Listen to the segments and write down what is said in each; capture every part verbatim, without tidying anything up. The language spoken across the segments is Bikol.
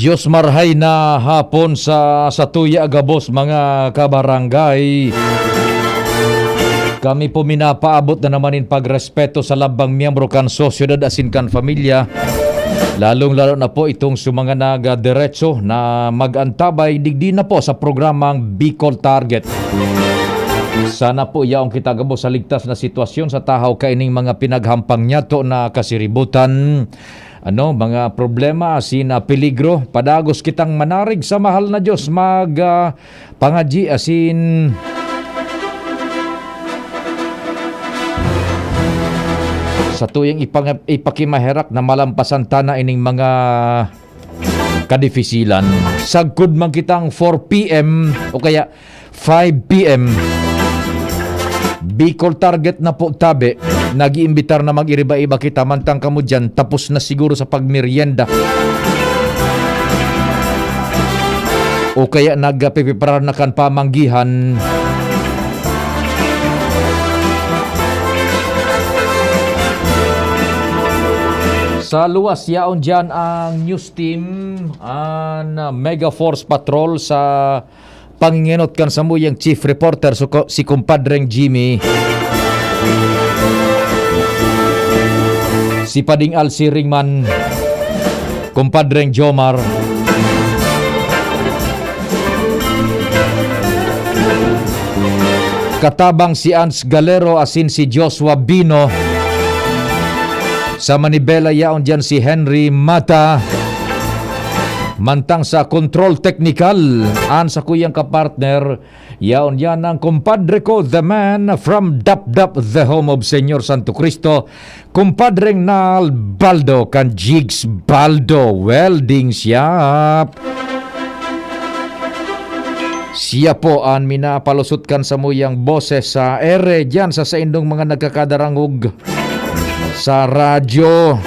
Diyos marhay na hapon sa, sa tuya gabos, mga kabarangay. Kami po minapaabot na naman in pagrespeto sa labang miyembro kan sosyedad asin kan pamilya, lalong-lalo na po itong sa mga nagdiretso na mag-antabay digdi na po sa programang Bicol Target. Sana po yaon kita gabos sa ligtas na sitwasyon sa tahaw kaining mga pinaghampang niyato na kasiributan, ano, mga problema asin, ah, peligro. Padagos kitang manarig sa mahal na Diyos, mag, ah, pangadyi asin sa tuyang ipang-, ipakimaherak na malampasan ta na ining mga kadifisilan. Sagkod man kitang four p m o kaya five p m, Bicol Target na po tabi. Nag-iimbitar na mag-iriba-iba kita, mantang kamo diyan, tapos na siguro sa pagmeryenda. O kaya nagpipipreparar na kan pamanggihan. Sa luwas, yaon diyan ang news team, an Mega Force Patrol sa pangingenot kan samuyang chief reporter, so, ko-, si Kumpadreng Jimmy, si Pading Al Siringman, Kumpadreng Jomar. Katabang si Ans Galero asin si Joshua Bino. Sa manibela, yaon diyan si Henry Mata. Mantang sa kontrol teknikal, an sakuyang kapartner, yaon diyan ang kumpadre ko, the man from Dapdap, the home of Señor Santo Cristo, kumpadreng Nal Baldo kan Jigs Baldo Welding Shop. Siya po an minapalusot kan samuyang boses sa ere diyan sa saindong mga nagkakadarangog sa radyo.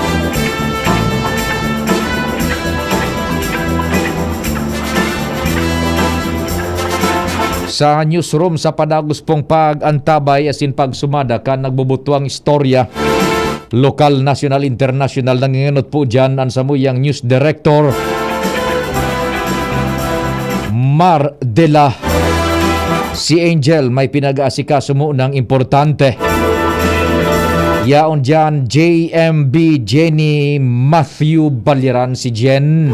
Sa newsroom, sa padagos pong pag-antabay asin pagsumada kan nagbubutwang istorya, lokal, nasyonal, internasyonal, nangingenot po diyan an samuyang news director, Mar Dela. Si Angel may pinag-aasikaso mo ng importante. Yaon diyan, J M B Jenny Matthew Balyaran, si Jen.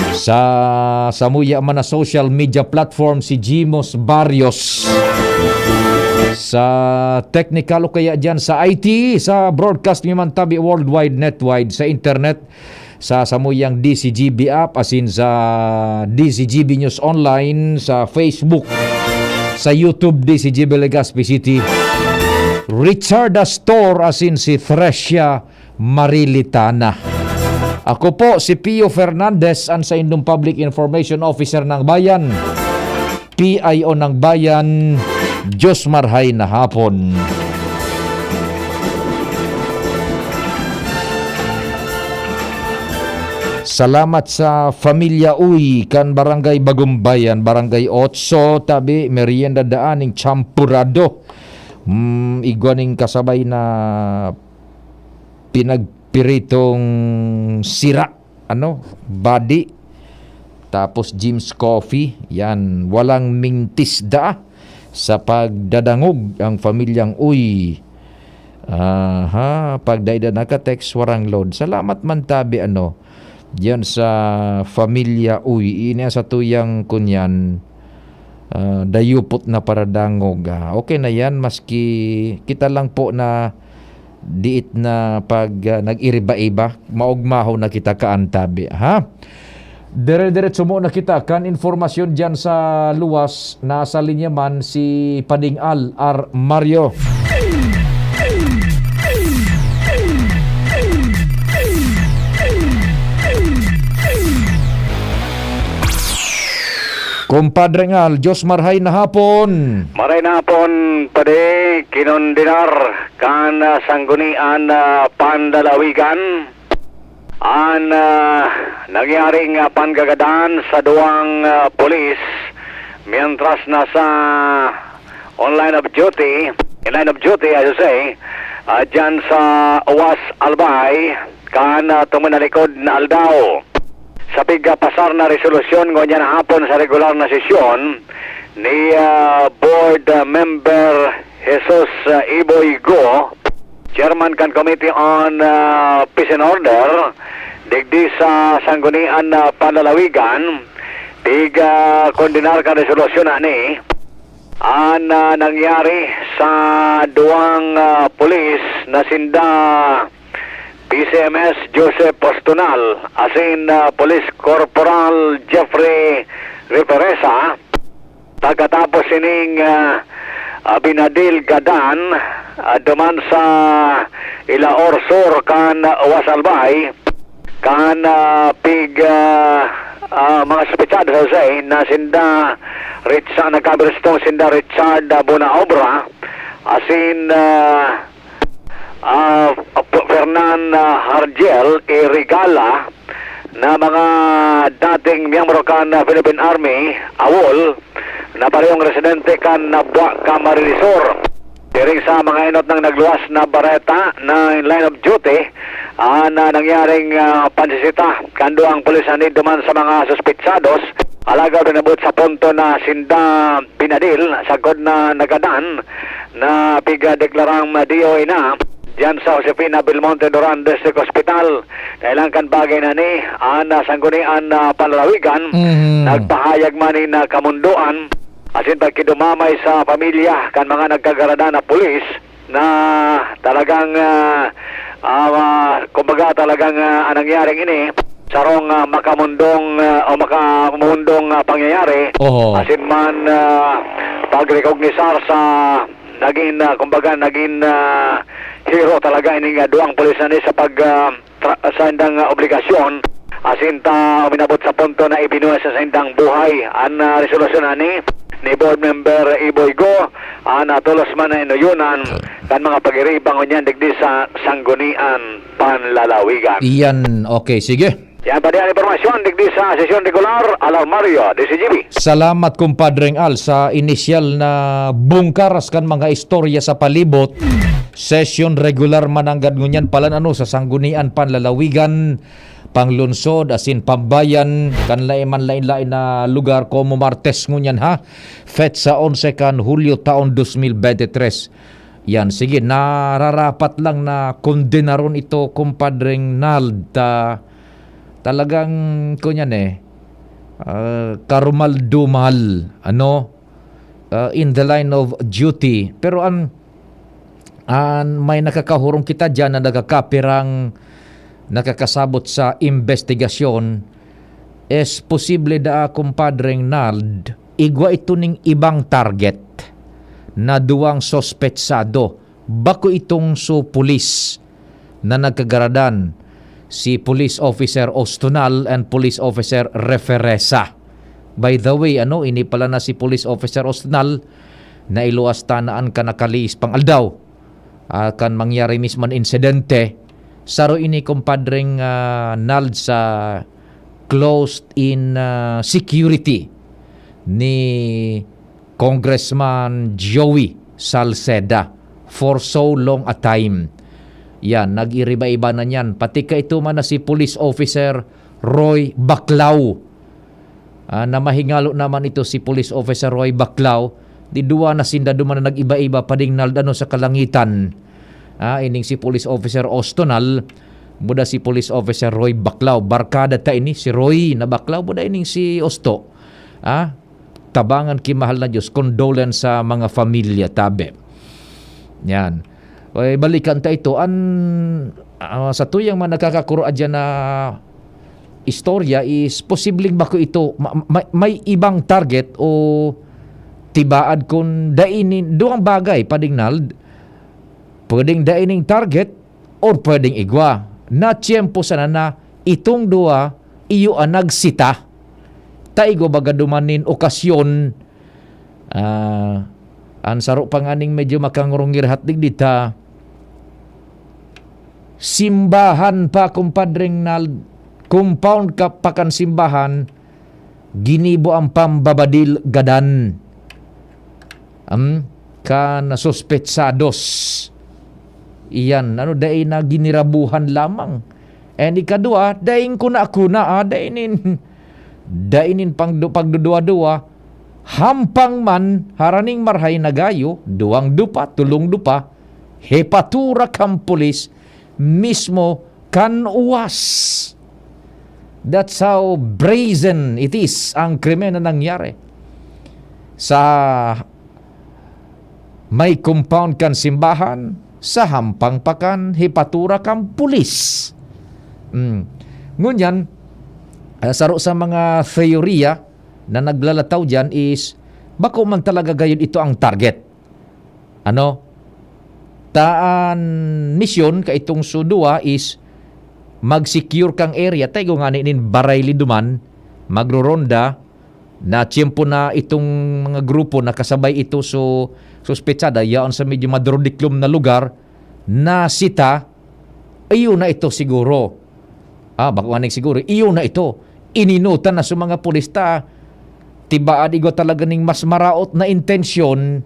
Sa samuya man na social media platform, si Jimos Barrios. Sa technical o kaya diyan sa I T, sa broadcast mi man tabi worldwide, netwide, sa internet, sa samuyang D C G B app, asin sa D C G B News Online, sa Facebook, sa YouTube, D C G B Legazpi City. Richard Astor, asin si Thresia Marilitana. Ako po si Pio Fernandez, an saindong Public Information Officer ng Bayan. P I O ng Bayan, Diyos marhay na hapon. Salamat sa Familia Uy, kan Barangay Bagumbayan, Barangay Otso, tabi, merienda daan ning champurado. Mm, igwa ning kasabay na pinagpiritong sira, ano, badi. Tapos Jim's Coffee, yan, walang mintis da sa pagdadangog ang pamilyang Uy. Aha, pagdaida naka-text, warang load. Salamat man tabi, ano, diyan sa familia Uy. Ini sa tuyang kunyan, ah, dayupot na paradangog. Ah, okay na yan, maski kita lang po na diit na pag, ah, nag-iriba-iba, maugmaho na kita kaantabi, ha? Dire-diretso mo na kita kan informasyon diyan sa luwas. Nasa linya man si Pading Al Ar Mario. Kumpadre Ngal, Diyos marhay na hapon. Maray na hapon, padi, kinondenar kan, ah, sanggunian na panlalawigan an, ah, nangyaring, ah, panggagadan sa duwang, ah, pulis mientras nasa on line of duty, in line of duty, I should say, ah, dyan sa Uwas Albay, kan, ah, tuminalikod na aldaw. Kapigpasar na resolusyon ngunyan hapon sa regular na sesyon ni, ah, Board, ah, Member Jesus, ah, Iboy Go, Chairman kan Committee on, ah, Peace and Order, digdi sa Sanggunian na Panlalawigan, pig, ah, kondenar kan resolusyon na ni an, ah, nangyari sa duwang, ah, pulis na sinda P C M S Joseph Ostonal asin, ah, Police Corporal Jeffrey Referesa. Pagkatapos sining, ah, ah, binadil gadan, ah, duman sa Ilaor Sur kan Wasalbay, kan, ah, pig, ah, ah, mga suspetsado sa Jose na sinda Richa-, nagkabiristong sinda Richard, ah, Bonaobra, asin, ah, ah, Fernan, ah, Hargel Irigala, na mga dating miyembro kan, ah, Philippine Army, AWOL, na parehong residente kan Nabua, Camarines Sur. Siring sa mga enot nang nagluwas na bareta na in line of duty, ah, na nangyaring, ah, pansisita kan duwang pulis na duman sa mga suspetsados, alagad inabot sa punto na sinda binadil, sagkod na nagadan na pigdeklarang D O A na diyan sa Josefina Belmonte Duran District Hospital. Kailang kan bagay na ni, an, ah, Sanggunian na Panlalawigan, Mhm. nagpahayag man nin, ah, kamundoan asin pagkidumamay sa pamilya kan mga nagkagaradan na pulis na talagang, ah, ah, ah, kumbaga talagang, ah, ang nangyaring ini, sarong, ah, makamundong, ah, o makamundong, ah, pangyayari. Oho. Asin man, ah, pagrekognisar sa naging, ah, kumbaga naging, ah, hero talaga ining, ah, duwang pulis na ni sa pag, ah, tra-, sa indang, ah, obligasyon, asin ta uminabot sa punto na ibinuhay sa saindang buhay. An, ah, resolusyon ani ni Board Member Iboy Go, an, ah, tolos man na inuyonan kan mga pagiriba ngunyan digdi sa Sanggunian Panlalawigan. Iyan, okay, sige. Yan pa diyan an impormasyon digdi sa sesyon regular, Alarmario, D C G B. Salamat, Kumpadreng Al, sa inisyal na bungkaras kan mga istorya sa palibot. Sesyon regular mananggad ngunyan palan ano sa Sanggunian Panlalawigan, Panglunsod, asin Pambayan, kan lain man lain-lain na lugar, komo Martes ngunyan, ha? Petsa onse kan Hulyo taon dos mil bente tres. Yan, sige, nararapat lang na kondenaron ito, Kumpadreng Nald, ta talagang, kunyan eh, ah, karumal-dumal, ano? Ah, in the line of duty. Pero an, an may nakakahurong kita diyan na nagkakapirang nakakasabot sa imbestigasyon, is posible daa, Kumpadreng Nald, igwa ito ning ibang target na duwang suspetsado. Bako itong so pulis na nagkagaradan, si Police Officer Ostonal and Police Officer Referesa. By the way, ano, ini pala na si Police Officer Ostonal, nailuwas ta na an kan nakalihis pang aldaw, ah, kan mangyari mismo an insidente. Saro ini, Kumpadreng, ah, Nald, sa closed in, ah, security ni Congressman Joey Salceda for so long a time. Yan, nag-iriba-iba na niyan. Pati kaito man na si Police Officer Roy Baclao. Ah, na mahingalo naman ito si Police Officer Roy Baclao. Di duwa na sinda duman na nag-iba-iba, Pading Nald, ano, sa kalangitan. Ah, ining si Police Officer Ostonal, muda si Police Officer Roy Baclao. Barkada ta ini, si Roy na Baclao, muda ining si Osto. Ah, tabangan ki mahal na Diyos, condolence sa mga familya, tabi. Yan. Oy, balikan ta ito. An, ah, sa tuyang mga nakakakuro adyan na istorya is posibleng bako ito ma-, ma-, may ibang target o tibaad kun dai ni, duwang bagay, Pading Nald. Pwedeng dai ning target or pwedeng igwa. Na tiyempo sana na itong duwa iyo an nagsita. Ta igwa baga duman nin okasyon, ah, an saro pa nganing medyo makangurungirhat digdi ta, simbahan pa, Kumpadreng Nald, compound ka pa kan simbahan, ginibo ang pambabadil gadan. Hmm? Kan suspetsados. Iyan, ano, dai na ginirabuhan lamang. And ikadua, daing kuna-kuna, ah, daing nin, daing nin pangdu-, pagdudua-dua, hampang man, haraning marhay na gayo, duwang dupa, tolong dupa, hepatura kan pulis, mismo kan uwas. That's how brazen it is, ang krimen na nangyari. Sa may compound kan simbahan, sa hampang pa kan hepatura kan pulis. Mm. Ngunyan, ah, saro sa mga teorya na naglalataw diyan is, bako man talaga gayud ito ang target. Ano? Ta an misyon kaitong su duwa is mag-secure kang area. Taigo ngani nin barayli duman, magruronda, na tiyempo na itong mga grupo na kasabay ito su suspetsada, yaon sa medyo madrodiklom na lugar, na sita, iyo na ito siguro. Ah, bako nganing siguro, iyo na ito. Ininutan na sa mga pulis ta, tibaad igwa talaga ning mas maraot na intensyon,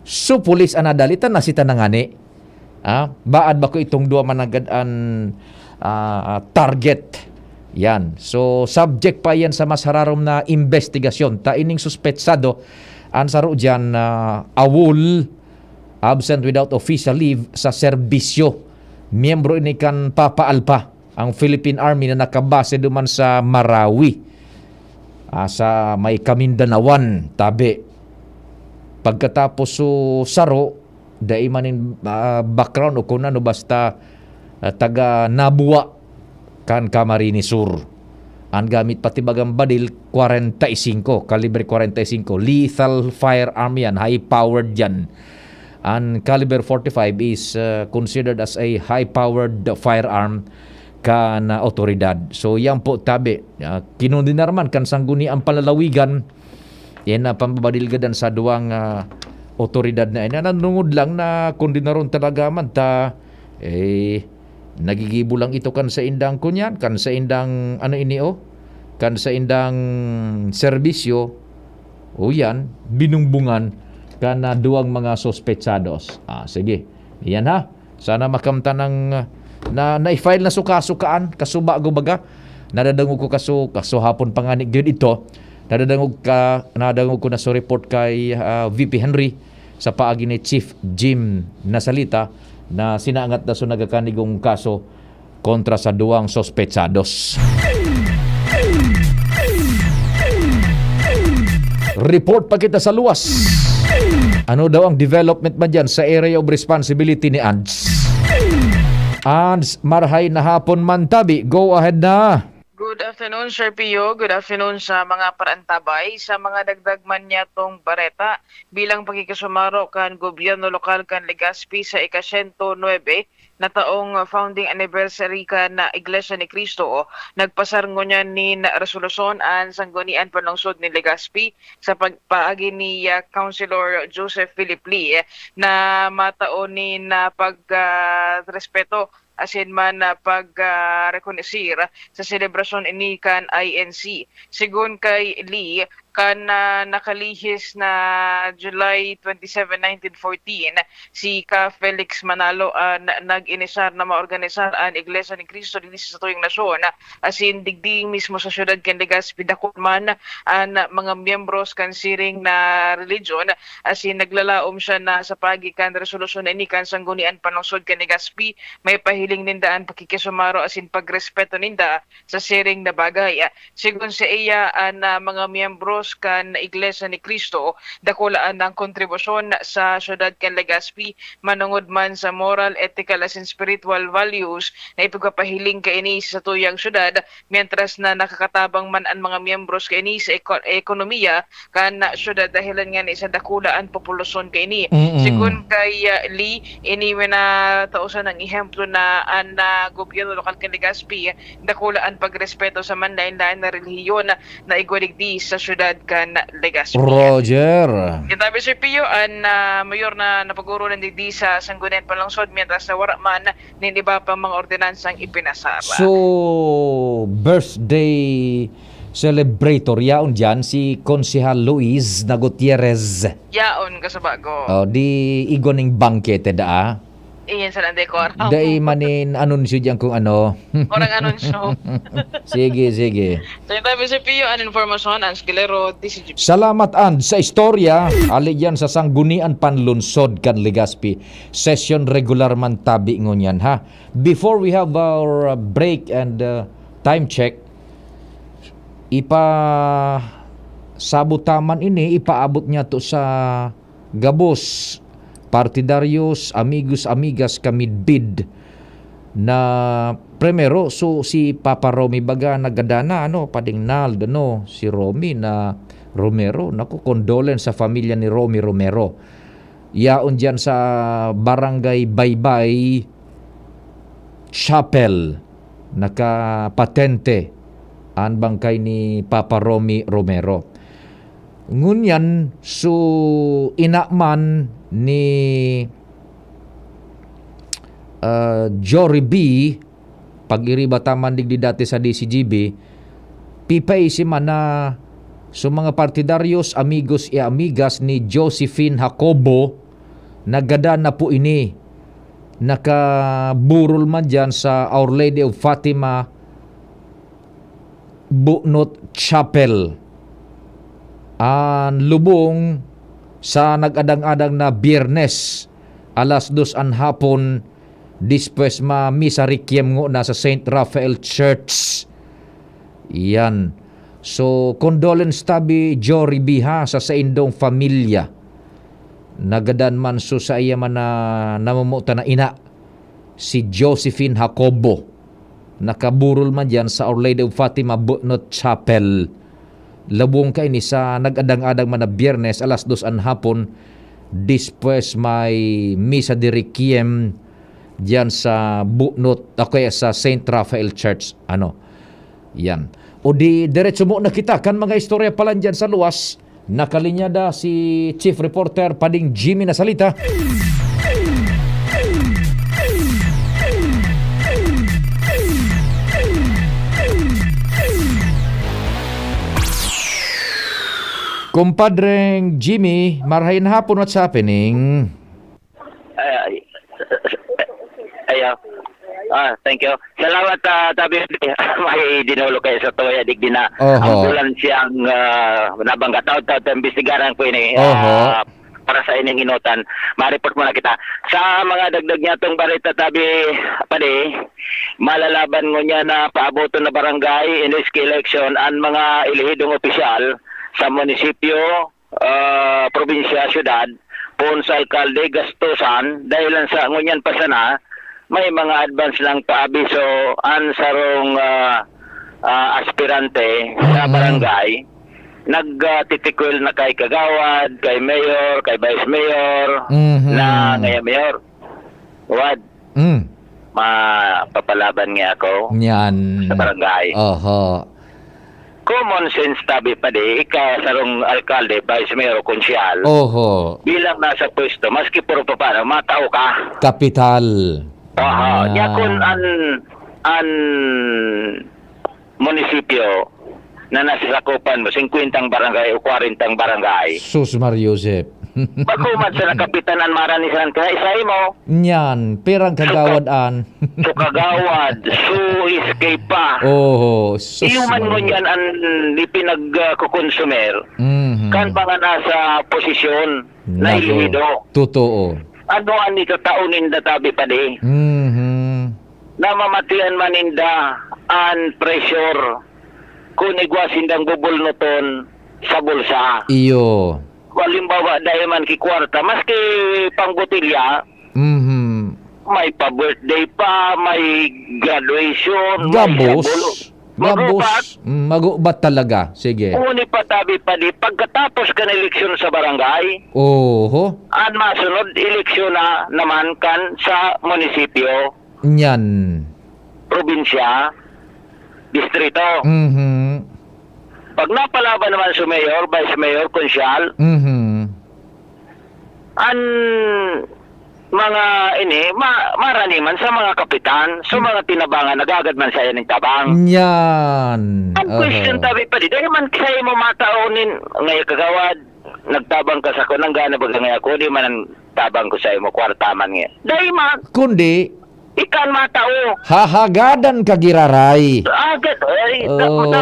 su pulis an nadalitan na sita na ngani. Ah, baad bako itong duwa managad an, ah, target. Yan. So, subject pa yan sa mas hararom na investigasyon. Ta ining suspetsado, an saro diyan, ah, awol, absent without official leave sa serbisyo. Miyembro ini kan Papa Alpa, ang Philippine Army na nakabase duman sa Marawi, ah, sa may Kamindanawan, tabi. Pagkatapos su saro, dai man nin, ah, background o kun ano, basta, ah, taga Nabua kan Camarines Sur. An gamit pa ti bagang badil, kwarenta y singko, kalibre kwarenta y singko. Lethal firearm yan, high-powered yan. An caliber forty-five is, ah, considered as a high-powered firearm kan, ah, otoridad. So, yan po, tabi. Ah, kinondenar man kan Sangguniang Panlalawigan, yan na pambabadil gadan sa duwang, ah, otoridad na yan. Nanungod lang na kondenaron talaga man ta, eh, nagigibo lang ito kan saindang kunyan, kan saindang, ano ini, oh, kan saindang serbisyo, o yan, binumbungan kan, ah, duwang mga sospetsados. Ah, sige. Yan ha. Sana makamtan ang, ah, na, na-file na su kaso kaan, kaso bago baga. Nadadangog ko kaso, kaso hapon pa ngani gyud ito. Nadadangog ka, nadadangog ko na su report kay, ah, V P Henry sa paagi ni Chief Jim Nasalita na sinangat na su nagakanigong kaso kontra sa duwang sospetsados. Report pa kita sa luwas. Ano daw ang development man dyan sa area of responsibility ni Ands? Ands, marhay na hapon man tabi. Go ahead na. Good afternoon, Sir Pio. Good afternoon sa mga parantabay. Sa mga dagdag man niyatong bareta, bilang pakikisumaro kan gobyerno lokal kan Legazpi sa ika-siyento nuebe na taong founding anniversary kan Iglesia ni Cristo, nagpasar ngunyan nin resolusyon an Sanggunian Panlungsod ni Legazpi sa pagpaagi ni, ah, Councilor Joseph Philip Lee na matao nin, ah, pag, ah, respeto asin man, ah, pag, ah, rekonosir sa selebrasyon ini kan I N C. Segun kay Lee, kan, ah, nakalihis na July twenty-seven, nineteen fourteen, si Ka Felix Manalo an nag-inisar na maorganisar an Iglesia ni Cristo digdi sa satuyang nasyon, asin digdi mismo sa siyudad kan Legazpi dakul man an mga miyembros kan siring na religion, asin naglalaom siya na sa paagi kan resolusyon na ini kan Sanggunian Panlungsod kan Legazpi, maipahiling ninda an pakikisumaro asin pagrespeto ninda sa siring na bagay. Segun saiya, an, ah, mga miyembros kan Iglesia ni Cristo, dakula an ang kontribusyon sa siyudad kan Legazpi, manongod man sa moral, ethical, asin spiritual values na ipagpapahiling kaini sa satuyang siyudad, mientras na nakakatabang man an mga miyembros kaini sa eko-, ekonomiya kan siyudad, dahelan ngani sa dakula an populasyon kaini. Mm-mm. Segun kay, ah, Lee, ini minatao sana an ehemplo na an, ah, gobyerno lokal kan Legazpi dakula an pagrespeto sa manlaen-laen na relihiyon na igwa digdi sa siyudad kan Legazpi. Roger. Itabi, Sir Pio, an, ah, mayor na napag-urulan digdi sa Sanggunian Panlungsod, mientras na wara man nin iba pang mga ordinansang ipinasar. So, birthday celebrator yaon diyan si Konsehal Luis na Gutierrez. Yaon, kasabago. Oh, di igwa ning bangkete daa. Iyan sa nanday ko, aram. Dai man in anunsyo diyan kung ano. Orang anunsyo. Sige, sige. So, yung tayo, Mister Pio, an informasyon, Ange Guilero, D C G. Salamat, Ange, sa istorya. Ali diyan sa Sanggunian Panlunsod kan Legazpi. Session regular man tabi ngunyan, ha? Before we have our, uh, break and, uh, time check, ipasabot ta man ini, ipaabot niya to sa gabos, partidaryos, amigos, amigas, kamidbid na primero, so, si Papa Romy baga nagada na, ano, pading Nald, ano, si Romy na Romero. Naku, condolence sa pamilya ni Romy Romero. Yaon diyan sa Barangay Baybay Chapel, nakapatente an bangkay ni Papa Romy Romero. Ngunyan, so, ina man ni, ah, Jory B, pag-iriba ta man digdi dati sa D C G B, pipaisi man na, so, mga partidaryos, amigos e amigas ni Josephine Jacobo, nagada na po ini. Nakaburol man diyan sa Our Lady of Fatima Bunot Chapel. An lubong sa nag-adang-adang na Biyernes, alas dos an hapon, despues ma-misa requiem ngona sa Saint Raphael Church. Yan. So, condolence tabi, Jory B, ha, sa saindong pamilya. Nagadan man so saiya man na namumutan na ina, si Josephine Jacobo. Nakaburol man diyan sa Our Lady of Fatima Bunot Chapel. Lubong kaini sa nag-adang-adang man na Biyernes, alas dos an hapon, despues may misa de requiem diyan sa Bunot, o kaya sa Saint Raphael Church. Ano? Yan. O di, diretso muna kita kan mga istorya pa lang diyan sa luwas. Nakalinyada si Chief Reporter Pading Jimmy Nasalita. Kumpadreng Jimmy, marahay na hapon, what's happening? Ay, ay. Ayo. Ah, thank you. Salamat, ah, tabi, may dinolo kayo sa tuya, digdi na Oho. Ambulansyang, ah, nabangga. Taod-taod, imbestigaran ko ini. Oho. Ah, para sa ining inutan, ma-report muna kita. Sa mga dagdag niya tong barita, tabi, padi, malalaban ngunyan na paaboton na barangay in this election an mga elehidong opisyal sa munisipyo, ah, probinsya, syudad, poon sa alkalde, gastusan, dahilan sa ngunyan pa sana, may mga advance lang paabiso an sarong, ah, ah, aspirante sa Mm. barangay. Nag, ah, titikwil na kay kagawad, kay mayor, kay vice mayor, Mhm. na ngayon mayor. Wad. Mm. Mapapalaban nga ako Yan. sa barangay. Oho. Common sense tabi pa di, ika sarong alkalde, vice mayor o konsyal, Oho. bilang nasa pwesto, maski puro pa paano, matao ka. Kapital. Oho. Yan. Nya kun an, an munisipyo na nasasakupan mo, singkwentang barangay o kwarentang barangay. Sus, Mar Joseph. Bako man sa nakapitan an maranisan ka, isa mo. Nyan, pirang So, ka- kagawad an. So, kagawad, so, iskay pa. Oho, sus, Iyo man Mar- ngunyan an ipinag, ah, kukonsumer, Mhm. kan mga nasa posisyon na Nako, ilihido. Totoo. Ano an itatao ninda tabi pa di? Mhm. Namamatian man ninda an pressure kun igwa sindang bubulnuton sa bulsa. Iyo. Halimbawa, dai man ki kwarta, maski pang botelya, Mhm. may pa-birthday pa, may graduation, may Gabos. sabulo. Gabos. Magubat. Mm, magubat talaga. Sige. Uni pa tabi pa di, pagkatapos kan eleksyon sa barangay, Oho. an masunod, eleksyon na naman kan sa munisipyo. Nyan. Probinsya, distrito. Mhm. Pag napalaban naman si mayor, vice mayor, konsyal, Mhm. an mga ini, ma-, marani man sa mga kapitan, so Hmm. mga tinabangan, nagagad man sa ining tabang. Nyan. Ang Oho. question tabi pa di, dahil man sa imo matao nin, ngay kagawad, nagtabang ka sako, nanggana baga ngaya ako, di man an tabang ko saimo, kwarta man ngaya. Dai man. Kundi, Ika an matao. Hahagadan ka giraray. Agad, ay, Oh. dapat na,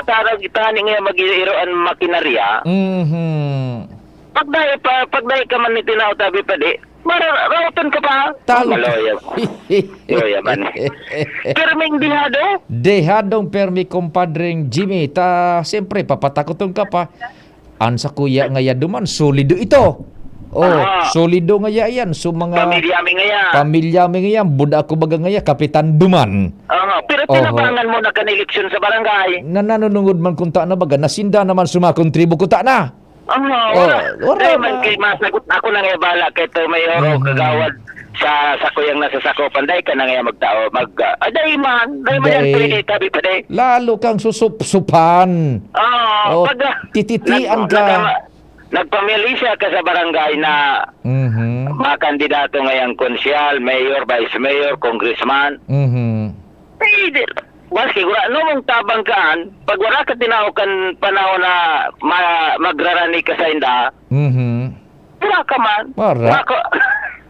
tarag itani ngaya mag-iiro an makinarya. Mhm. Pag dai pa, pag dai ka man ni tinao tabi pa di, mararaoton ka pa. Talo. Maloya. Loya man. Perming dihado? Dehadong permi, kumpadring Jimmy. Ta, siyempre, papatakoton ka pa. An sakuya ngaya duman, solido ito. Oh, Ah. solido ngaya yan. So, mga Pamilya mi ngaya. pamilya mi ngayan, buda ako baga ngaya, kapitan duman. Oo, pero Oho. tinabangan mo na kan eleksyon sa barangay. Na nanunungod man kunta na baga, nasinda naman sumakontribo kuta na. Oo, Oh, wala. wala Dahil na. man kay masagot ako na nga bala kay ito may oro Mhm. kagawad sa sakuyang nasa sakopan. Dahil ka na nga magtao, mag, ah, ah, dahil man, dahil man yan, Dahil- pwede, tabi pa dahil. Lalo kang susupsupan. Oo, Oh, pag, ah, tititian nag-, ka. nagama-, nagpamilisya ka sa barangay na Mhm. makandidato ngayang konsyal, mayor, vice mayor, congressman. Mhm. Eh, di, maski wala no mong tabang kaan, pag wala ka tinao kan panahon na ma-, magrarani ka sa inda, Mhm. wala ka man. Wala. Wala ka.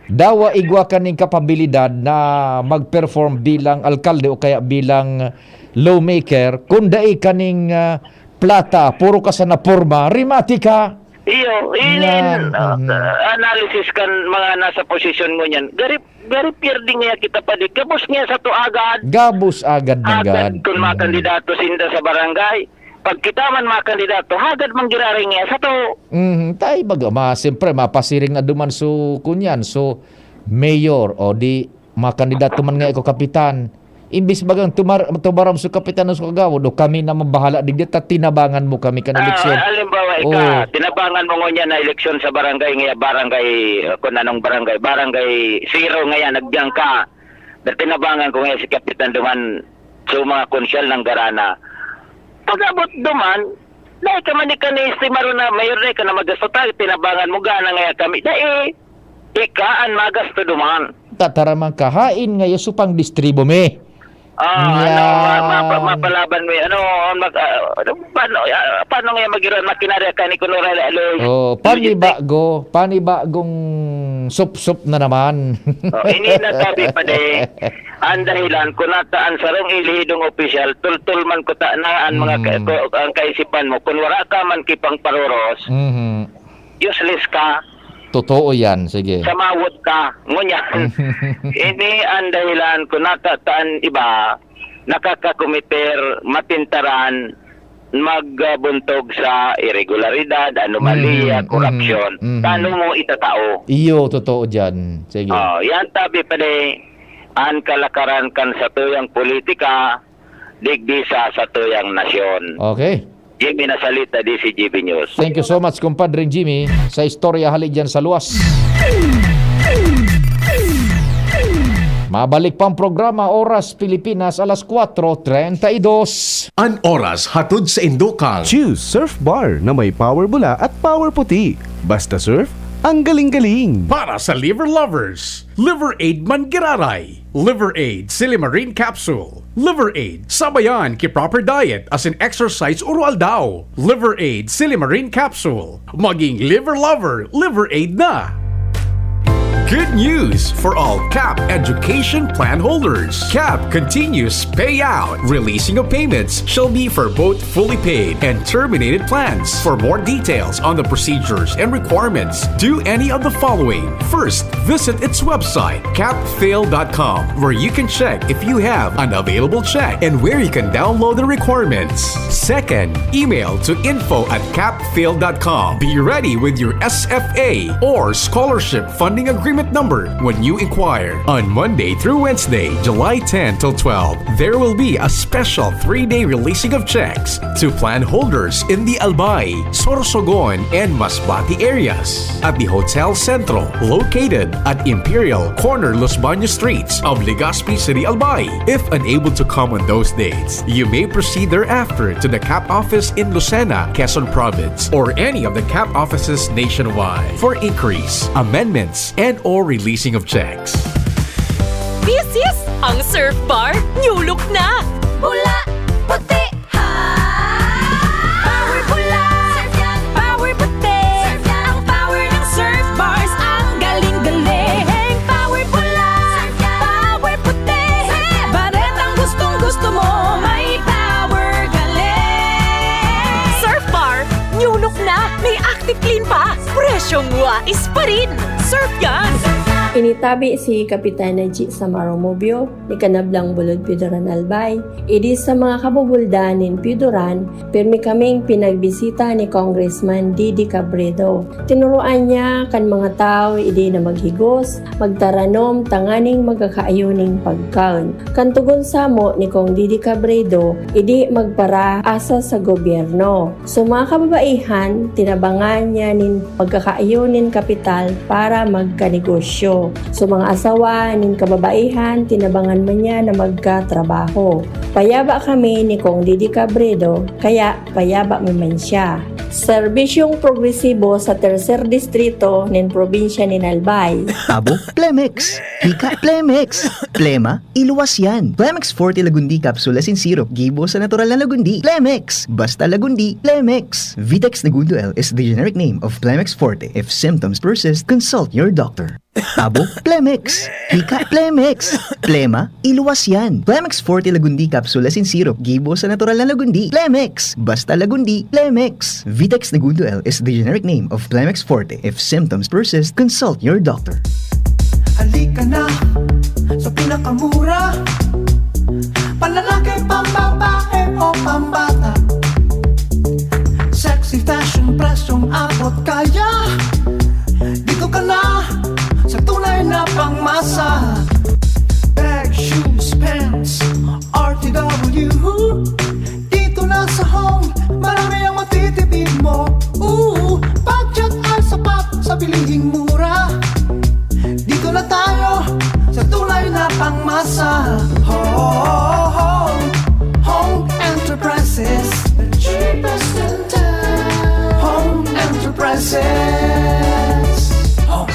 Dawa igwa kaning kapabilidad na mag-perform bilang alkalde o kaya bilang lawmaker, kung dai kaning, ah, plata, puro ka sa naporma, rimati ka. Iyo, Yan, inin, uh, mhm. analysis kan mga nasa posisyon mo niyan. Gari, gari pierde nga kita pa di. Gabos nga sa to agad. Gabos agad na Agad agad. kung makandidato sinda sa barangay. Pag kita man makandidato, hagad man giraray nga sa to. Mhm. Tay, baga, ma, siyempre, mapasiring na duman so, kunyan, so, mayor, o di, makandidato man nga ikaw kapitan. Imbis bagang tumar-, tumaram so kapitan o so kagawad, o kami na mabahala digdi, ta tinabangan mo kami kan eleksyon. Ah, halimbawa, ika, Oo. tinabangan mo ngunyan na eleksyon sa barangay, nga barangay, uh, kung anong barangay, barangay zero ngayon, nagyan ka. Na tinabangan ko ngayon si Kapitan Duman, so mga konsyal ng Garana. Pag-abot duman, dahil ka man di ka ni estimaro na mayor, dahil ka na magasto tayo, tinabangan mo, gana nga kami. Dahil, ika an magasto duman. Tataraman ka, hain nga yaso pang distribo mi. Ah, ano, Yan. ma-, ma-, mapalaban mo yan. Ano, mag, ah, ano, paano, ah, paano nga mag-iron makinarya ka ni Kuno Ray Aloy? Oh, panibago, panibagong supsup na naman. Oh, ini na sabi pa de, ang dahilan kung nata ang sarong elehidong opisyal, tultol man kuta na ang mga ka-, Mm. ko-, ang kaisipan mo. Kung wala ka man kipang paroros, Mhm. useless ka, Totoo yan, sige. samawot ka, ngunyan. Ini ang dahilan kung nata ang iba, nakakakomiter, matintaran, magbuntog sa irregularidad, anomalya, Mhm, korupsyon. mhm, mhm. Paano mo itatao? Iyo, totoo dyan. Sige. Oh, yan tabi pa de, ang kalakaran kan satuyang politika, digdi sa satuyang nasyon. Okay. Jimmy Nasalita, D C G B News. Thank you so much, kumpadring Jimmy, sa istorya hali dyan sa luwas. Mabalik pa ang programa, Oras Pilipinas, alas kwatro treinta y dos. An oras hatod sa Indokang. Choose Surf Bar na may power bula at power puti. Basta surf, ang galing-galing. Para sa liver lovers, Liver Aid man giraray. Liver Aid Silimarin Capsule. Liver Aid, sabayan ki proper diet asin exercise oro-aldaw. Liver Aid Silimarin Capsule. Maging liver lover, Liver Aid na! Good news for all CAP Education Plan holders. CAP continues payout. Releasing of payments shall be for both fully paid and terminated plans. For more details on the procedures and requirements, do any of the following. First, visit its website, capfail dot com, where you can check if you have an available check and where you can download the requirements. Second, email to info at capfail dot com. Be ready with your S F A or scholarship funding agreement number when you inquire. On Monday through Wednesday, July ten till twelve, there will be a special three-day releasing of checks to plan holders in the Albay, Sorsogon, and Masbate areas at the Hotel Centro, located at Imperial, corner Los Baños Streets of Legazpi City, Albay. If unable to come on those dates, you may proceed thereafter to the CAP office in Lucena, Quezon Province, or any of the CAP offices nationwide for inquiries, amendments, and or releasing of checks. This is ang Surf Bar, new look na! Bula, puti, ha! Power bula! Surf yan, power puti! Yung wais pa rin. Surf yan! Initabi si Kapitan Najee Samaro Mobio ni Kanablang Bulod Piodoran Albay, idi sa mga kabubuldan nin Piodoran, pirmi kaming pinagbisita ni Congressman Didi Cabredo. Tinuruan niya kan mga tawo idi na maghigos, magtaranom tanganing magkakaayo nin pagkaon. Kan togon samo ni Cong Didi Cabredo, idi magparaasa sa gobyerno. So, mga kababaihan, tinabangan niya nin pagkakaayo nin kapital para magkanegosyo. So, mga asawa nin kababaihan, tinabangan man niya na magkatrabaho. Payaba kami ni Cong Didi Cabredo, kaya payaba mi man siya. Serbisyong progresibo sa tercer distrito nin probinsya nin Albay. Abo, Plemex! Hika, Plemex! Plema, iluwas yan! Plemex Forte Lagundi Capsule asin Syrup, gibo sa natural na lagundi. Plemex! Basta lagundi, Plemex! Vitex Negundo L is the generic name of Plemex Forte. If symptoms persist, consult your doctor. Abo, Plemex! Hika, Plemex! Plema, iluwas yan! Plemex Forte Lagundi Capsule asin Syrup, gibo sa natural na lagundi. Plemex! Basta lagundi, Plemex! Vitex Negundo L is the generic name of Plemex Forte. If symptoms persist, consult your doctor. Halika na sa pinakamura. Panlalaki, pambabae o pambata. Sexy fashion, presyong abot kaya. Dito ka na sa tunay na pangmasa. Bag, shoes, pants, R T W. Dito na sa Home, marami ang matitipid mo. Ooh, budget ay sapat sa bilihing mura. Dito na tayo sa tunay na pangmasa. Home, Home Enterprises, the cheapest in town. Home Enterprises. Home.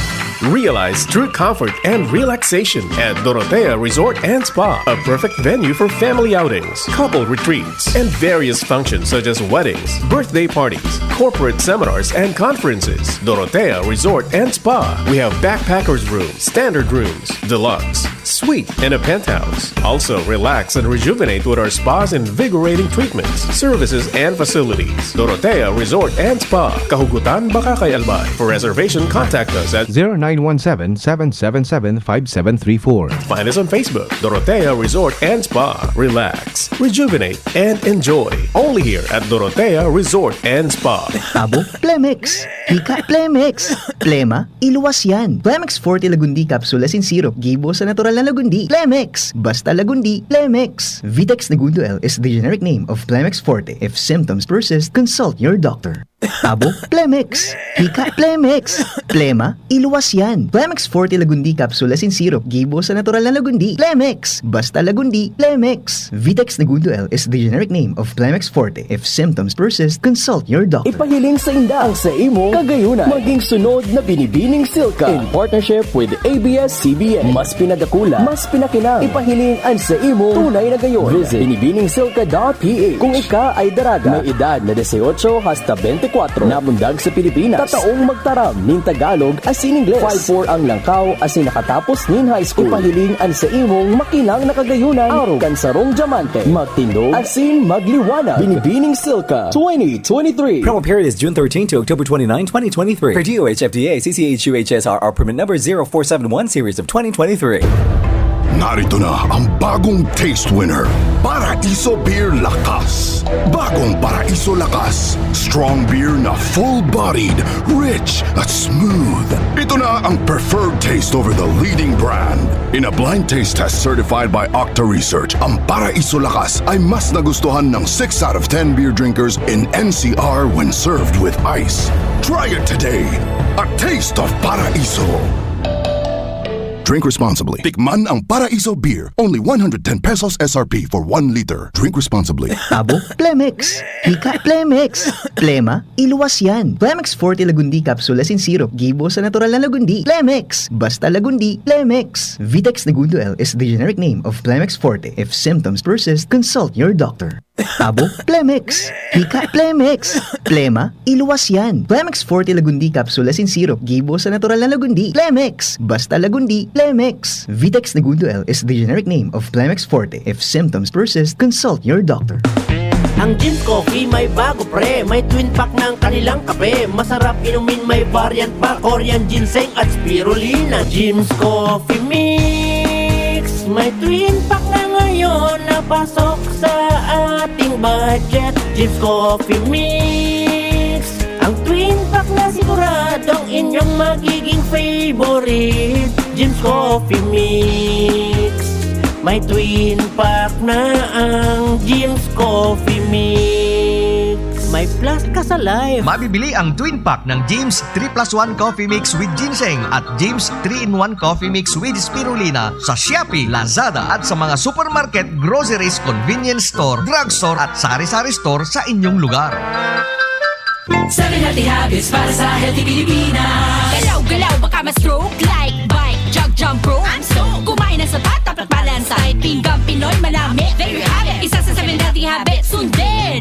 Realize true comfort and relaxation at Dorotea Resort and Spa, a perfect venue for family outings, couple retreats, and various functions such as weddings, birthday parties, corporate seminars, and conferences. Dorotea Resort and Spa. We have backpackers room, standard rooms, deluxe, suite, and a penthouse. Also, relax and rejuvenate with our spa's invigorating treatments, services, and facilities. Dorotea Resort and Spa, Kahugutan, Bacacay, Albay. For reservation, contact us at zero nine one seven, seven seven seven, five seven three four. Find us on Facebook, Dorotea Resort and Spa. Relax, rejuvenate, and enjoy. Only here at Dorotea Resort and Spa. Abo, Plemex! Hika, Plemex! Plema, iluwas yan! Plemex Forte Lagundi Capsule asin Syrup, gibo sa natural na lagundi. Plemex! Basta lagundi, Plemex! Vitex Negundo L is the generic name of Plemex Forte. If symptoms persist, consult your doctor. Abo, Plemex! Hika, Plemex! Plema, iluwas yan! Plemex Forte Lagundi Capsule asin Syrup, gibo sa natural na lagundi. Plemex! Basta lagundi, Plemex! Vitex Negundo L is the generic name of Plemex Forte. If symptoms persist, consult your doctor. Ipahiling sa inda ang sa imong kagayunan. Maging sunod na Binibining Silka in partnership with A B S C B N. Mas pinagakula, mas pinakinang. Ipahiling ang sa imong tunay na gayon. Visit binibining silka dot P H. Kung ika ay daraga, may edad na dieciocho hasta veinticuatro, nabundag sa Pilipinas, tataong magtaram nin Tagalog asin Ingles, five four ang langkaw asin nakatapos nin high school, ipahiling ang sa imong makinang na kagayunan, arog kan sarong dyamante, magtindog asin magliwanag. Binibining Silka twenty twenty-three. Promo period is June thirteen to October twenty-nine, twenty twenty-three. Per D O H F D A, C C H U H S R R permit number zero four seven one series of twenty twenty-three. Narito na ang bagong taste winner, Paraiso Beer Lakas. Bagong Paraiso Lakas. Strong beer na full-bodied, rich at smooth. Ito na ang preferred taste over the leading brand. In a blind taste test certified by Octa Research, ang Paraiso Lakas ay mas nagustuhan ng six out of ten beer drinkers in N C R when served with ice. Try it today. A taste of Paraiso. Drink responsibly. Tikman ang Paraiso Beer. Only one hundred ten pesos S R P for one liter. Drink responsibly. Abo, Plemex! Hika, Plemex! Plema, iluwas yan! Plemex Forte Lagundi Capsule asin Syrup, gibo sa natural na lagundi. Plemex! Basta lagundi, Plemex! Vitex Negundo L is the generic name of Plemex Forte. If symptoms persist, consult your doctor. Abo, Plemex! Hika, Plemex! Plema, iluwas yan! Plemex Forte Lagundi Capsule asin Syrup, gibo sa natural na lagundi. Plemex! Basta lagundi, Plemex! Vitex Negundo L is the generic name of Plemex Forte. If symptoms persist, consult your doctor. Ang Jim's Coffee may bago, pre. May twin pack ng kanilang kape. Masarap inumin, may variant pa. Korean ginseng at spirulina. Jim's Coffee Mix. May twin pack na ngayon na pasok sa ating budget. Jim's Coffee Mix. Ang twin pack na siguradong inyong magiging favorite. Jim's Coffee Mix. May twin pack na ang Jim's Coffee Mix. May plus ka sa life. Mabibili ang twin pack ng Jim's three plus one Coffee Mix with Ginseng at Jim's three-in-one Coffee Mix with Spirulina sa Shopee, Lazada at sa mga supermarket, groceries, convenience store, drugstore at sari-sari store sa inyong lugar. Seven healthy habits para sa healthy Pilipinas. Galaw-galaw, baka ma-stroke. Like, bike, jog, jump rope. I'm stoked. Kumain ng sapat, dapat balance. Kahit pinggang Pinoy, manami. There you have it. Isa sa seven healthy habits. Sundin.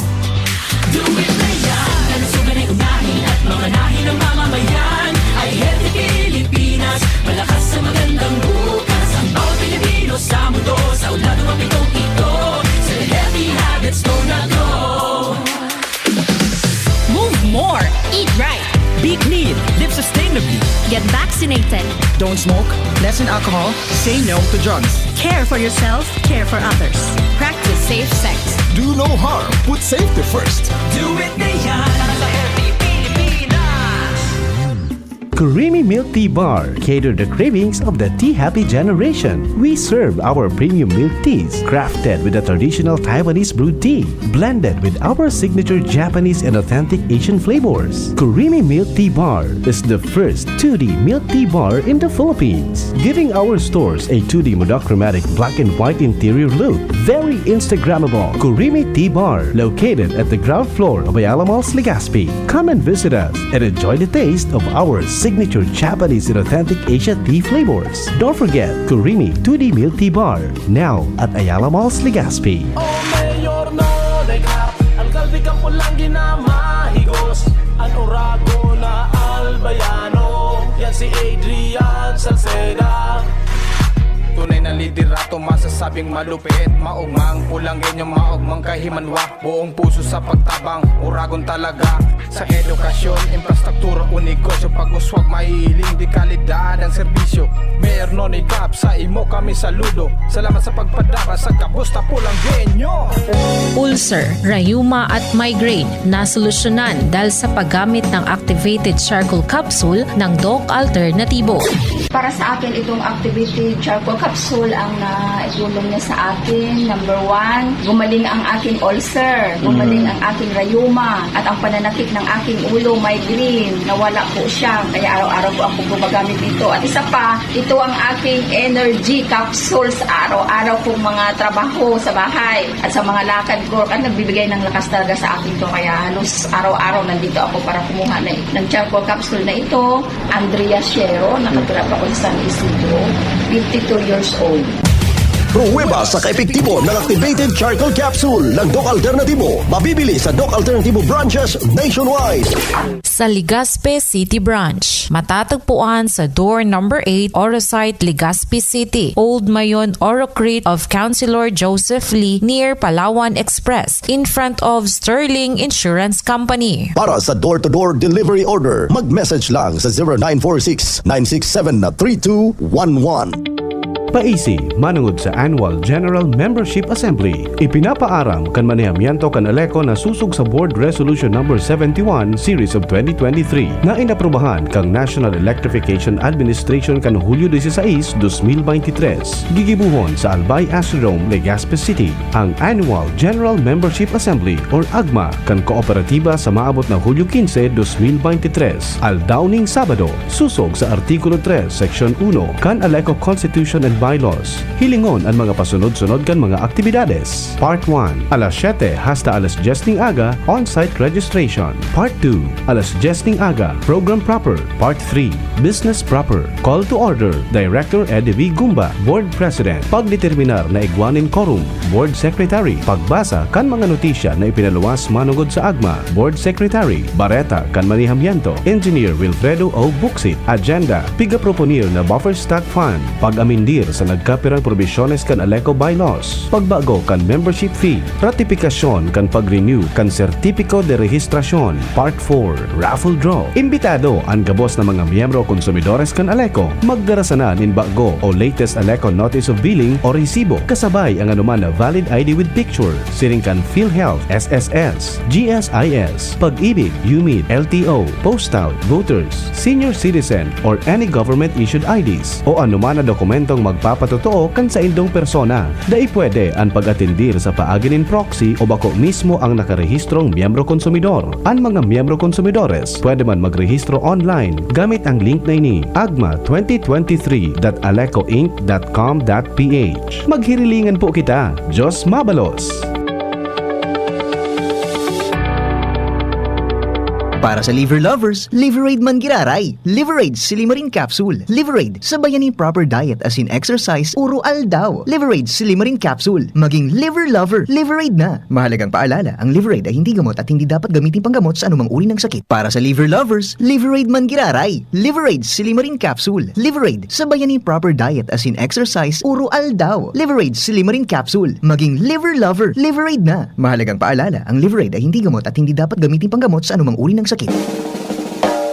Do it na yan. Kalusugan ay unahin at mamanahin ng mamamayan. Ay healthy Pilipinas. Malakas sa magandang bukas. Ang bawat Pilipino sa mundo. Sa ulado mapitong ito. Seven healthy habits, go na go. Move more. Eat right. Be clean. Live sustainably. Get vaccinated. Don't smoke. Lessen alcohol. Say no to drugs. Care for yourself. Care for others. Practice safe sex. Do no harm. Put safety first. Do it na yan. Sa healthy Pilipinas. Creamy Milk Tea Bar cater the cravings of the tea happy generation. We serve our premium milk teas crafted with the traditional Taiwanese brewed tea, blended with our signature Japanese and authentic Asian flavors. Creamy Milk Tea Bar is the first two D milk tea bar in the Philippines, giving our stores a two D monochromatic black and white interior look. Very Instagrammable. Creamy Tea Bar, located at the ground floor of Ayala Malls, Legazpi. Come and visit us and enjoy the taste of our signature Japanese and authentic Asia tea flavors. Don't forget, Kurimi two D Milk Tea Bar, now at Ayala Malls, Legazpi. O Mayor Nodegap, alkalde kan pulang ginamahigos. An oragon na albayano, yan si Adrian Salceda. Tunay na liderato, masasabing malupit. Maogmang pulang genyo, maogmang kahimanwa. Buong puso sa pagtabang, oragon talaga. Sa edukasyon, infrastruktura o negosyo, pag-uswag, mahihiling de kalidad ang serbisyo. Mayor Nonny Cap, sa imo kami saludo. Salamat sa pagpadara sa gabos na pulang genyo. Ulcer, rayuma at migraine nasolusyonan dahil sa paggamit ng activated charcoal capsule ng Doc Alternatibo. Para sa akin, itong activated charcoal capsule ang naitulong niya sa akin. Number one, gumaling ang aking ulcer, gumaling ang aking rayuma, at ang pananakit ng aking ulo, migraine, nawala po siya. Kaya araw-araw po ako gumagamit nito. At isa pa, ito ang aking energy capsules. Araw-araw kong mga trabaho sa bahay at sa mga lakad ko. At nagbibigay ng lakas talaga sa akin to. Kaya halos araw-araw nandito ako para kumuha na, ng charcoal capsule na ito. Andrea Shero, nakatira pa ako sa San Isidro, fifty-two years old. Pruweba sa kaepektibo ng activated charcoal capsule ng Doc Alternativo. Mabibili sa Doc Alternativo branches nationwide. Sa Legazpi City Branch, matatagpuan sa door number eight, Orosite, Legazpi City, Old Mayon, Orocrit of Councilor Joseph Lee, near Palawan Express, in front of Sterling Insurance Company. Para sa door-to-door delivery order, mag-message lang sa zero nine four six, nine six seven, three two one one. Paisi, manungod sa Annual General Membership Assembly, ipinapaaram kan manehamiento kan ALECO na susog sa Board Resolution Number seventy-one, Series of twenty twenty-three, na inaprubahan kan National Electrification Administration kan Hulyo dieciséis, dos mil veintitrés. Gigibohon sa Albay Astrodome, Legazpi City, ang Annual General Membership Assembly or AGMA kan Kooperatiba sa maabot na Hulyo quince, dos mil veintitrés, aldaw ning Sabado, sosog sa Artikulo tres, Seksyon uno kan ALECO Constitution and Bylaws. Hilingon an mga pasunod-sunod kan mga aktibidades. Part one, alas siyete hasta alas dyes ning aga, on-site registration. Part two, alas dyes ning aga, program proper. Part three, business proper. Call to order, Director Eddie V. Gumba, Board President. Pagdeterminar na igwa nin quorum, Board Secretary. Pagbasa kan mga notisya na ipinaluwas manungod sa AGMA, Board Secretary. Bareta kan manehamiento, Engineer Wilfredo O. Bucsit. Agenda, pigaproponir na buffer stock fund. Pag-amindir sa nagkapirang probisyones kan Aleco Bylaws, pagbago kan membership fee, ratipikasyon kan pag-renew kan Sertipiko de Registrasyon, Part four, Raffle Draw. Imbitado an gabos na mga miyembro o konsumidores kan Aleco magdara sana nin bago o latest Aleco Notice of Billing o resibo, kasabay ang anuman na valid I D with picture, siring kan PhilHealth, S S S, G S I S, Pag-ibig, UMID, L T O, postal, voters, senior citizen, or any government-issued I Ds o anuman na dokumentong magpapatotoo kan saindong persona. Dai pwede an pag-atendir sa paagi nin proxy o bako mismo ang nakarehistrong miyembro-konsumidor. An mga miyembro-konsumidores pwede man magrehistro online gamit ang link na ini, agma twenty twenty-three dot alecoinc dot com dot ph. Maghirilingan po kita. Diyos mabalos! Para sa liver lovers, Liveraid man giraray. Liveraid Silimarin Capsule. Liveraid, sabayan ni proper diet as in exercise, uro aldaw. Liveraid Silimarin Capsule. Maging liver lover, Liveraid na. Mahalagang paalala, ang Liveraid ay hindi gamot at hindi dapat gamitin panggamot sa anumang uri ng sakit. Para sa liver lovers, Liveraid man giraray. Liveraid Silimarin Capsule. Liveraid, sabayan ni proper diet as in exercise, uro aldaw. Liveraid Silimarin Capsule. Maging liver lover, Liveraid na. Mahalagang paalala, ang Liveraid ay hindi gamot at hindi dapat gamitin panggamot sa anumang uri ng sakit.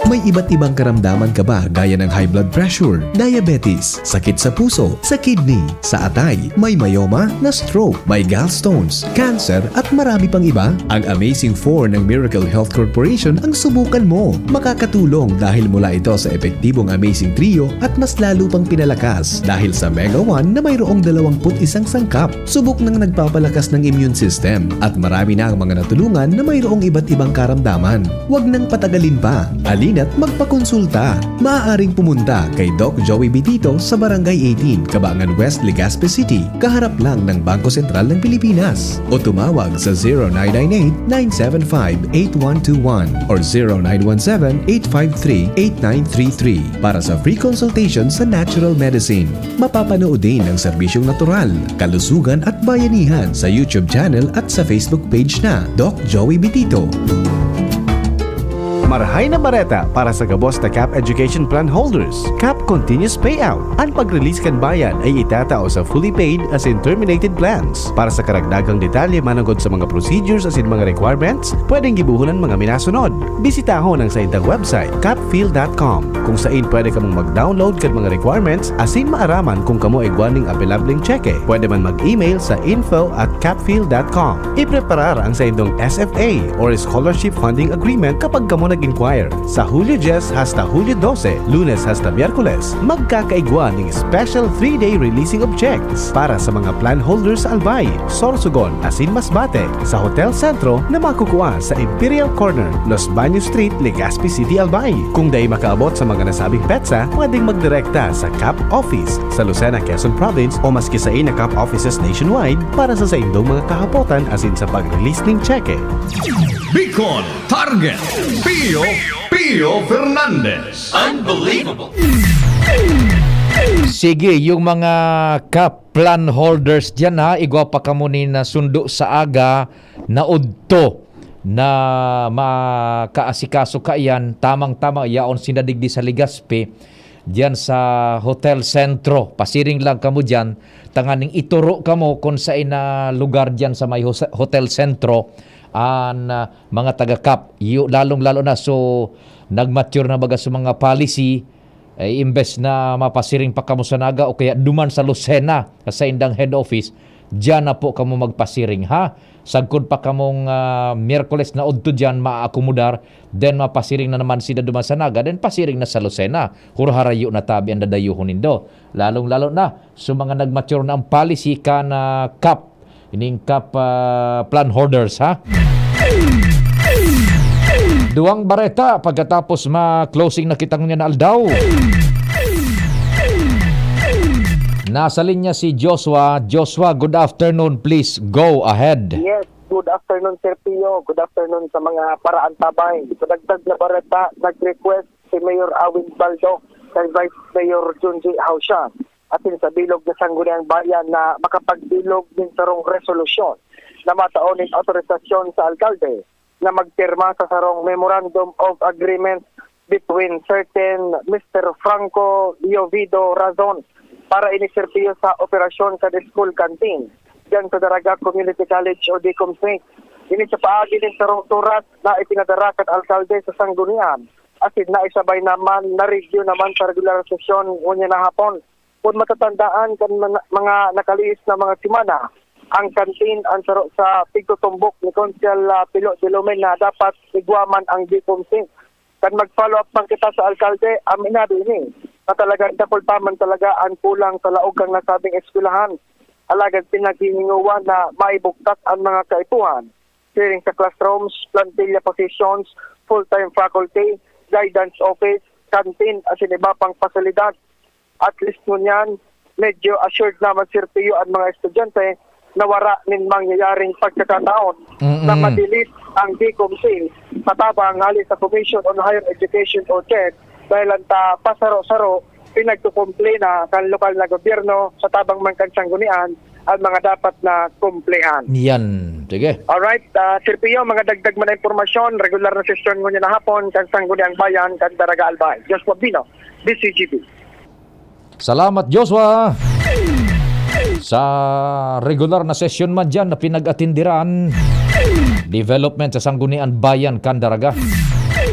May iba't ibang karamdaman ka ba, gaya ng high blood pressure, diabetes, sakit sa puso, sa kidney, sa atay, may myoma, na-stroke, may gallstones, cancer, at marami pang iba? Ang Amazing Four ng Miracle Health Corporation ang subukan mo. Makakatulong dahil mula ito sa epektibong Amazing Trio at mas lalo pang pinalakas dahil sa Mega One na mayroong dalawampu't isang sangkap. Subok nang nagpapalakas ng immune system at marami na ang mga natulungan na mayroong iba't ibang karamdaman. Huwag nang patagalin pa. Halina't magpakonsulta. Maaaring pumunta kay Doc Joey Bitito sa Barangay eighteen, Cabangan West, Legazpi City, kaharap lang ng Bangko Sentral ng Pilipinas. O tumawag sa zero nine nine eight, nine seven five, eight one two one or zero nine one seven, eight five three, eight nine three three para sa free consultation sa natural medicine. Mapapanood din ang serbisyong natural, kalusugan at bayanihan sa YouTube channel at sa Facebook page na Doc Joey Bitito. Marahay na bareta para sa gabos na CAP Education Plan holders, CAP Continuous Payout. An pag-release kan bayad ay itatao sa fully paid as in terminated plans. Para sa karagdagang detalye manongod sa mga procedures as in mga requirements, pwedeng gibohon an mga minasunod. Bisitahon ang saindang website, capfil dot com, kung sain pwede kamong mag-download kan mga requirements asin maaraman kung kamo igwa ning apelableng tseke. Pwede man mag-email sa info at capfil dot com. Ipreparar ang saindong S F A or Scholarship Funding Agreement kapag kamo nag-inquire. Sa Hulyo dyes hasta Hulyo dose, Lunes hasta Miyerkules, magkakaigwa ning special three-day releasing of checks para sa mga plan holders sa Albay, Sorsogon, asin Masbate, sa Hotel Centro na makukua sa Imperial Corner, Los Baños Street, Legazpi City, Albay. Kung dai makaabot sa mga nasabing petsa, pwedeng magdirekta sa CAP Office sa Lucena, Quezon Province, o maski sain na CAP offices nationwide para sa saindong mga kahapotan asin sa pag-release ning tseke. Bicol Target, Pio, Pio Fernandez. Unbelievable! Sige, yung mga CAP plan holders dyan ha, igwa pa kamo ni nasundo sa aga na udto na makaasikaso kaiyan, tamang-tama, yaon sinda digdi sa Legazpi, dyan sa Hotel Centro. Pasiring lang kamo dyan, tanganing ituro kamo kung sa ina lugar dyan sa may hose- Hotel Centro, an ah, mga taga-CAP. Yu- lalong-lalo na, so, nag-mature na baga sa mga policy, eh, imbes na mapasiring pa kamo sa Naga o kaya duman sa Lucena, sa indang head office, diyan na po kamo magpasiring, ha? Sagkod pa kamong ah, Miyerkules na udto diyan, maakomodar, then mapasiring na naman sila duman sa Naga, then pasiring na sa Lucena. Hurharayo na tabi ang dadayohon nindo. Lalong-lalo na, so mga nag-mature na ang policy kan ah, CAP, ining CAP ah, plan holders, ha? Duwang bareta pagkatapos ma-closing na kita ngunyan na aldaw. Nasa linya si Joshua. Joshua, good afternoon. Please go ahead. Yes, good afternoon, Sir Pio. Good afternoon sa mga paraantabay. Sa dagdag na bareta, nag-request si Mayor Awin Baldo kay Vice Mayor Junji Hausha asin sa bilog na Sangguniang Bayan na makapagbilog nin sarong resolusyon na matao nin autorisasyon sa alkalde na magpirma sa sarong Memorandum of Agreement between certain Mister Franco Llovido Razon para ini serbiyo sa operasyon kan school canteen diyan sa Daraga Community College o DCOMC. Ini sa paagi nin sarong surat na ipinadara kan alkalde sa Sanggunian, asin naisabay naman na review naman sa regular na sesyon ngunyan na hapon. Kun matatandaan kan mga, mga nakalihis na mga semana, ang kantin, ang saro sa pigtutumbok ni Konsehal, ah, Pilo Dilumen na dapat igwa man ang DCOMC. Kan mag-follow up man kita sa alkalde, aminado ini na talagang dakul pa man talaga ang kulang sa laog kan nasabing eskwelahan. Alagad pinaghihingowan na maibugtak ang mga kaipuhan, siring sa classrooms, plantilla positions, full-time faculty, guidance office, canteen, asin iba pang pasilidad. At least ngunyan, medyo assured naman, Sir Pio, ang mga estudyante na wara nin mangyayaring pagkakataon na Mm-mm. madilis ang DCOMC sa tabang hali sa Commission on Higher Education o CHED, dahil ang ta pasaro-saro pinagkukumple na kan lokal na gobyerno sa tabang man kan sanggunian ang mga dapat na kumplehan. Yan. Sige. Alright, ah, Sir Pio, mga dagdag man na impormasyon, regular na sesyon ngunyan na hapon kan Sangguniang Bayan kan Daraga, Albay. Joshua Bino, D C G B. Salamat, Joshua. Sa regular na sesyon man dyan na pinag-atindiran, development sa Sanggunian Bayan kan Daraga.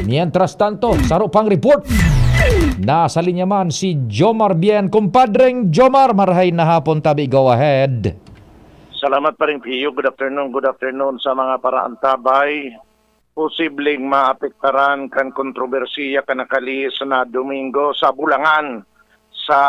Mientras tanto, saro pang report. Nasa linya man si Jomar Bien. Kumpadreng Jomar, marahay na hapon tabi. Go ahead. Salamat, Paring Pio. Good afternoon, good afternoon sa mga paraantabay. Posibleng maapektaran kan kontrobersiya kan nakalihis na Domingo sa Bulangan, sa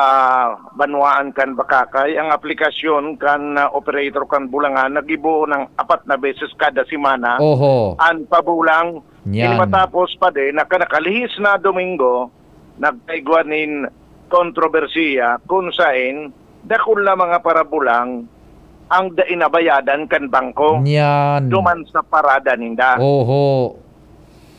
banwaan kan Bacacay. Ang aplikasyon kan, ah, operator kan Bulangan nagibo ng apat na beses kada semana Oho. an pabulang. Yan. Ini matapos pa din na kan nakalihis na Domingo, nagkaigwa nin kontrobersiya kun saen dakul na mga parabulang ang dai nabayadan kan bangko Nyan. duman sa parada ninda. Oho.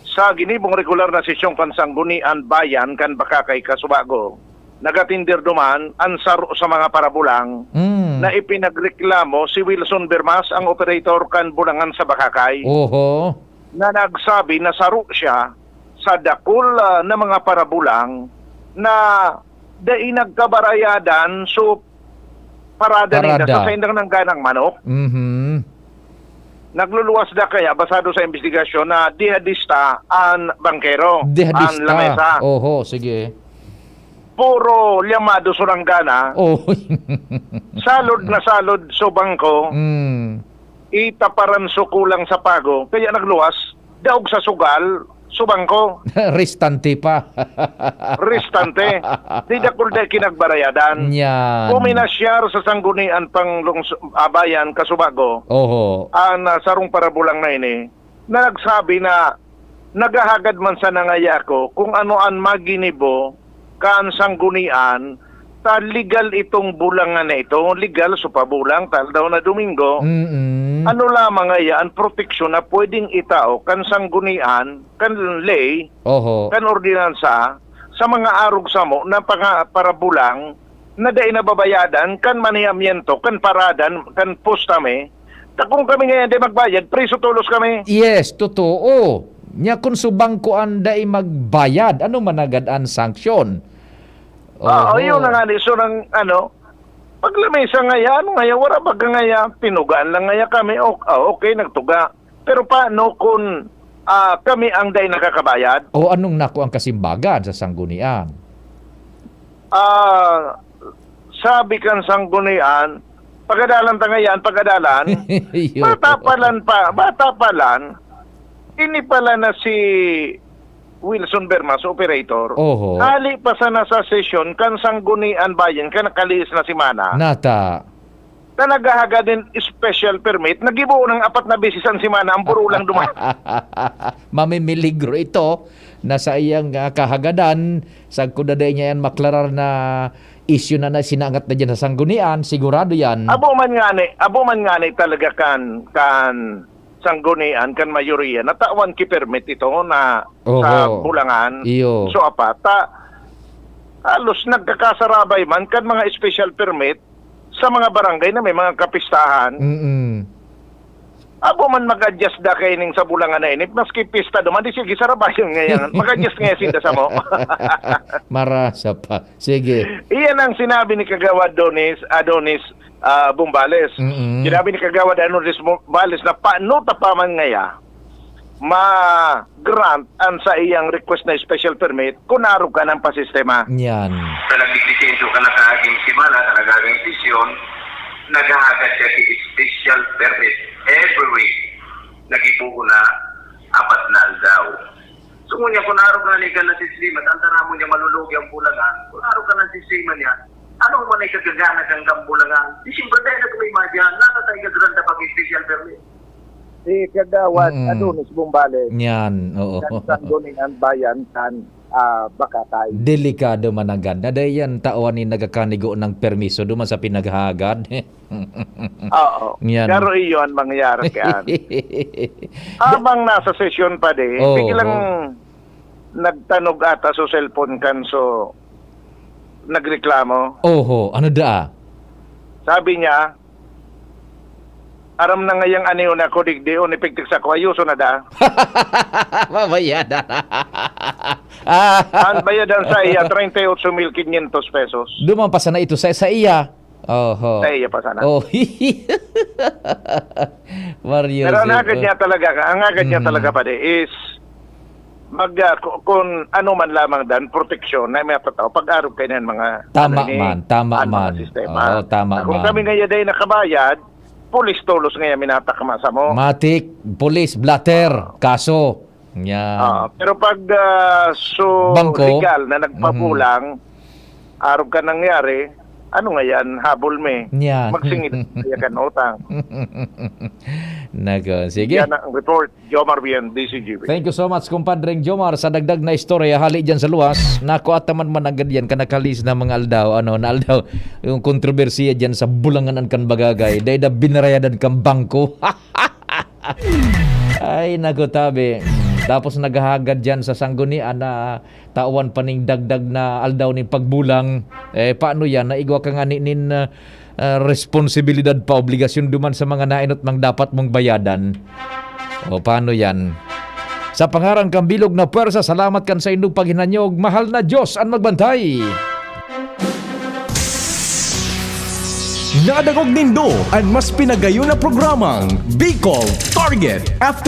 Sa ginibong regular na sesyon kan Sanggunian Bayan kan Bacacay, Casubago, nag-atindir duman an saro sa mga parabulang Mm. na ipinagreklamo si Wilson Bermas, ang operator kan Bulangan sa Bacacay, Oho. na nagsabi na saro siya sa dakul, ah, na mga parabulang na dai nagkabarayadan, so parada ninda Parada. sa saindang nangganang manok. Mhm. Nagluluwas da kaya, basado sa imbestigasyon, na dihadista an bangkero, Dihadista. an lamesa. Oho, sige. Puro liyamado so nanggana. Oh. Salod na salod so bangko. Mm. Itaparan so kulang sa pago, kaya nagluwas, daog sa sugal, so bangko. Restante pa. Restante. Di dakul dai kinagbarayadan. Yan. Kuminasyar sa Sanggunian Panglungso-, ah, Bayan, Casubago, Oho. ang, ah, sarong parabulang na ini, na nagsabi na naghahagad man sana ngaya ako kung ano an maginibo kan sanggunian, ta legal itong bulangan na ito. Legal, so pabulang, ta aldaw na Domingo. Mm-mm. Ano lamang ngaya an proteksyon na pwedeng itao kan sanggunian, kan ley, Oho. kan ordinansa, sa mga arog samo na panga-, parabulang na dai nababayadan, kan manihamiento, kan paradan, kan postame? Ta kung kami ngayon di magbayad, priso tolos kami. Yes, totoo. Nya kun so bangko an dai magbayad, ano managad an sanction? Oo, Oho. yun na nga, ni, so nang, ano, paglamesa ngaya, ano ngaya, wala ba ka ngaya, tinugaan lang ngaya kami, o, ah, okay, nagtuga. Pero paano kung, ah, kami ang dai nakakabayad? O anong nako ang kasimbagan sa sanggunian? Ah, sabi kan sanggunian, "Pagadalan ta ngayan, pagadalan." Iyo. Bata pa lang pa, bata pa lang, ini pala na si Wilson Bermas, operator. Oho. Hali pa sana sa sesyon kan sanggunian bayan kan nakalihis na semana. Nata. Talaga hagad din special permit, nagibo ng apat na beses ang semana, ang puro lang duman. Mamimiligro ito na sa iyang, ah, kahagadan, sagkod na dai niya yan maklarar na isyu na, na sinangat na dyan sa sanggunian, sigurado yan. Abo man nga ni, abo man nga ni talaga kan, kan sanggunian, kan mayoriya, natawan ki permit ito na sa Oho. Bulangan. Iyo. So, apat, ta, halos nagkakasarabay man kan mga special permit sa mga barangay na may mga kapistahan. Mm-mm. Abo man mag-adjust da kaining sa bulangan na ini, maski pista duman, di sige, sarabayon ngayon. Mag-adjust ngayon sinda sa mo. Marasa pa. Sige. Iyan ang sinabi ni Kagawad Donis, Adonis, ah, Bumbales. Mm-mm. Sinabi ni Kagawad Adonis Bumbales na paano ta pa man ngaya ma-grant an sa iyang request na special permit kun arog ka nang pasistema. Yan. Sa nagdidisento ka na sa aging simana, sa nagaging sesyon, naghahagad ka ki special permit every week. Nagibuo na apat na aldaw. So, ngunyan, kung arog na ni ka na sistema, tantaramon niya malulugi ang bulangan. Kung arog ka ng sistema niya, ano man ay kagagana kang kambulangan? Di siyempre, tayo na kung may madyan, nasa tayo kagranda pag-special permit. Si Kagawad Mm. Adonis Bumbales. Yan, oo. Kan Sangguniang Bayan kan, ah, Bakatay. Delikado man ang ganda. Dahil yan, tao ni nagkakanigo ng permiso duman sa pinaghahagad. Oo. Yan. Pero iyon, mangyari kan. Habang nasa sesyon pa di, Oo, biglang oo. nagtanog ata sa cellphone kan, so, nagreklamo. Oho, ano daa? Sabi niya, "Aram na ngayang anion ako, digdi, o nipigtik sa ko, ayuso na daa." Mabayad. Ang bayadan sa iya, treinta y ocho mil quinientos pesos. Duman pa sana ito sa, sa iya. Oho. Sa iya pa sana. Oh. Mario Pero ang Joseph, agad oh. niya talaga, ang agad niya Mhm. talaga, pare, is mag, ah, ku-, kung ano man lamang dan, proteksyon na may tao, pag-arog kayo ng mga, Tama ano ini, man, tama ang mga man. sistema. Oo, tama Na kung man. kami ngayon ay nakabayad, pulis tolos ngayon minatakma sa mo. Matik, pulis, blatter, kaso. Yan. Ah, pero pag, ah, so Bangko? legal na nagpabulang, Mhm. arog ka nangyari, ano nga yan, habol me. Yan. Magsingit kaya kan utang. Nako, sige. Yan ang report, Jomar Bien, D C G B. Thank you so much, kumpadreng Jomar, sa dagdag na istorya hali dyan sa luwas. Nako, at taman man agad yan, kanakalis na mga aldaw, ano, na aldaw, yung kontrobersiya dyan sa bulanganan kan bagagay, dahil na binarayadan kang bangko. Ay, naku, tabi. Tapos naghahagad dyan sa sanggunian na tawan pa ning dagdag na aldaw ning pagbulang. Eh, paano yan? Naigwa ka nga ni-, nin, ah, ah, responsibilidad pa, obligasyon duman sa mga nainot mang dapat mong bayadan. O, paano yan? Sa pangaran kan bilog na pwersa, salamat kan saindong paghinanyog. Mahal na Diyos an magbantay. Nadangog nindo an mas pinagayon na programang Bicol Target After